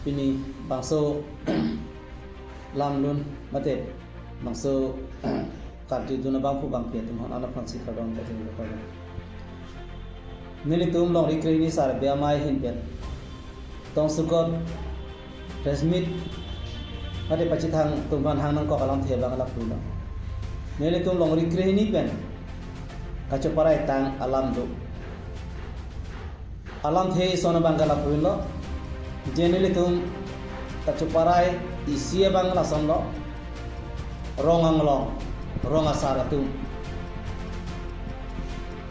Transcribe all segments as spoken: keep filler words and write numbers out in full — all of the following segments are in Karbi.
Pini bangso lamlun mate bangso karjudun abangphu bangpi atum aphan aphrangsi kardom kachinglu kardom. Nelitum Longri Krehini Sarbei Amei ahin pen tongsukot press meet mate pachethang atum aphan hang nangkok alamthe abang lapu lo. Nelitum Longri Krehini pen kachoparai tang alam do. Alamthe ison abang ke lapu lo. Je nelitum kachoparai isi abang lasonlo. Rong anglong, rong asar atum,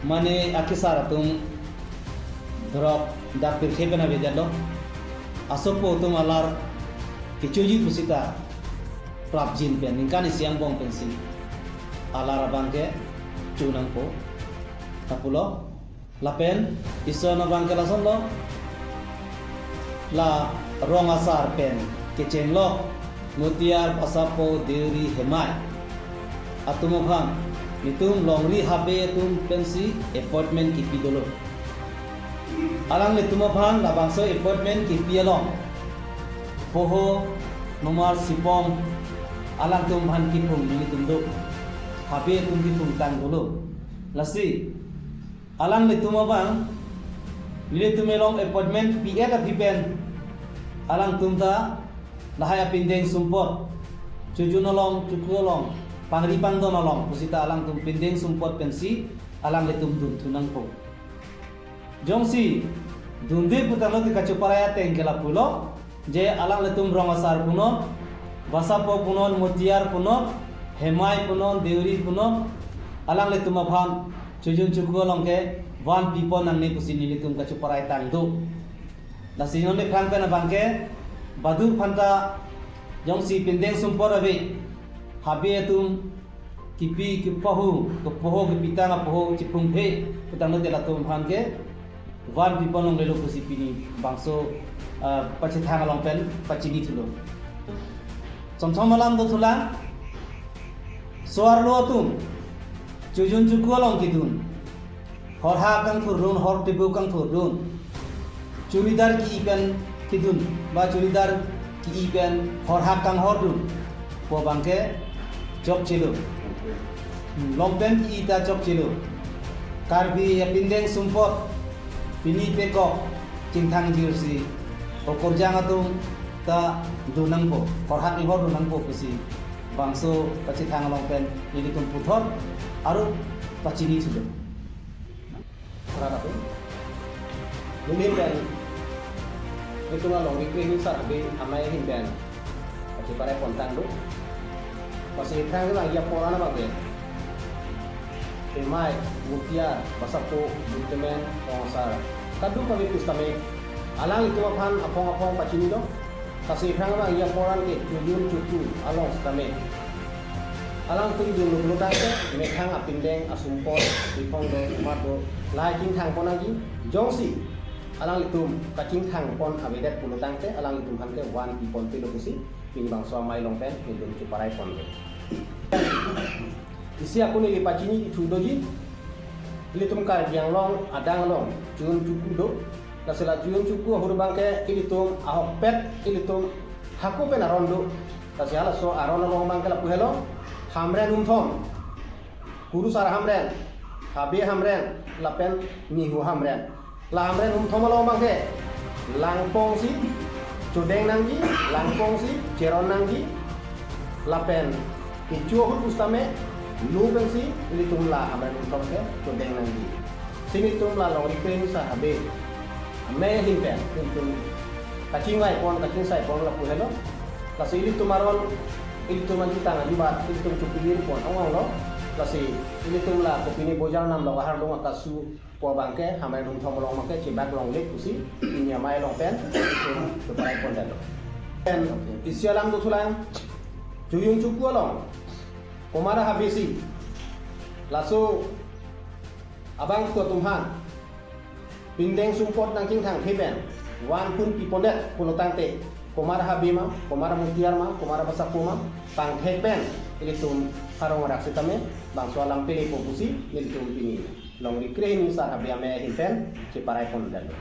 mane akesar atum, drok dak pirthe pen avedetlo. Asopo atum alar kechoji pusita prapjin pen ningkan isi angbong pensi alar abang ke cho nangpo. Lapulo. Lapen ison abang ke lasonlo. La rong asar pen kechenglo Mutiyar, Basapo, Deuri, Hemai atum aphan nelitum Longri Habe atum pensi appointment kipi dolo. Alanglitum aphan labangso appointment kipi along poho nomar sipom alangtum aphan kiphung nelitum do. Habe atum kiphung tang dolo. Lasi alanglitum abang nelitum along appointment pi-et aphi pen alangtum ta lahai apindeng sumpot, chojun along, choku along, pangri pangdon along pusita alangtum pindeng sumpot pensi alanglitum dunthu nangpo. Jongsi dunde putanglo te kachoparai ateng ke lapulo, je alanglitum rong asar punon, Basapo punon, Mutiyar punon, Hemai punon, Deuri punon, alanglitum aphan chojun choku along ke van pipon nangne pusi nelitum kachoparai tang do. Lasi non nephrang pen abang ke badur phanta jongsi pindeng sumpot ave, Habe atum kipi kepoho, kepoho kepitang apoho chiphungphe putanglo te latum aphan ke van pipon longlelo pusi pini bangso, ah, pachethang along pen pachini thulo. Chomchom alam dothulang. So-arlo atum chojun choku along kedun, horhak kangthurdun, hor tebu kangthurdun, churidar ki-i pen kedun ba churidar ki-i pen horhak kanghordun pu abang ke chokchelo. Hmm, long pant ki-i ta chokchelo. Karbi apindeng sumpot pini pekok chingthang jirsi okorjang atum ta dun nangpo, horhak inghor dun nangpo pusi bangso pachethang along pen nelitum puthot aru pachini thulo. Rat atum. Neli pen nelitum along Longri Krehini Sarbei Amei ahin pen kachoparai pon tang do. Lasi aphrang abang ya poran abang ke Hemai, Mutiyar, Basapo, Butemen, Rong Asar, kadokave pusitame alanglitum aphan aphong aphong pachini do. Lasi aphrang abang ya poran ke chojun choku along sitame alangtum dunlo pulo tangte methang apindeng asumpot, iphong do, umat do, lahai chingthang pon nangji. Jongsi alanglitum kachingthang pon avedet pulo tangte alanglitum aphan ke van pipon pilo pusi pini bangso amei along pen nelitum choparai pon do. Isi akun neli pachini thu doji, ilitum Karbi Anglong adang along chojun choku do. Lasi la chojun choku ahut abang ke ilitum ahokpet ilitum hako pen aron do. Lasi halaso aron along abang ke lapu helo: Hamren humthom, Kurusar Hamren, Habe Hamren, lapen Nihu Hamren. La Hamren humthom along abang ke langpong si chodeng nangji, langpong si cheron nangji, lapen kecho ahut pusitame lo pensi ilitum la Hamren humthom ke chodeng nangji. Si nelitum la Longri Krehini Sarbei Amei ahin pen nelitum kachingvai pon, kachingsai pon lapu helo. Lasi ilitum aron, ilitum anju tang anju bat ilitum chopilir pon ong ong lo. Lasi ilitum la kopine bojar namlok ahar lung akasu pu abang ke Hamren humthom along abang ke chebak longle pusi pini amei along pen ilitum choparai pon detlo. Pen isi alam dothulang, chojun choku along komat ahabe si laso abangphu atum aphan pindeng sumpot nangchingthangthe pen van phun pipondet pulo tangte komat ahabe ma, komat amutiyar ma, komat abasapo ma, pangthek pen ilitum arong arak sitame bangso alam pelepo pusi nelitum pini Longri Krehini Sarbei Amei ahin pen cheparai pon detlo.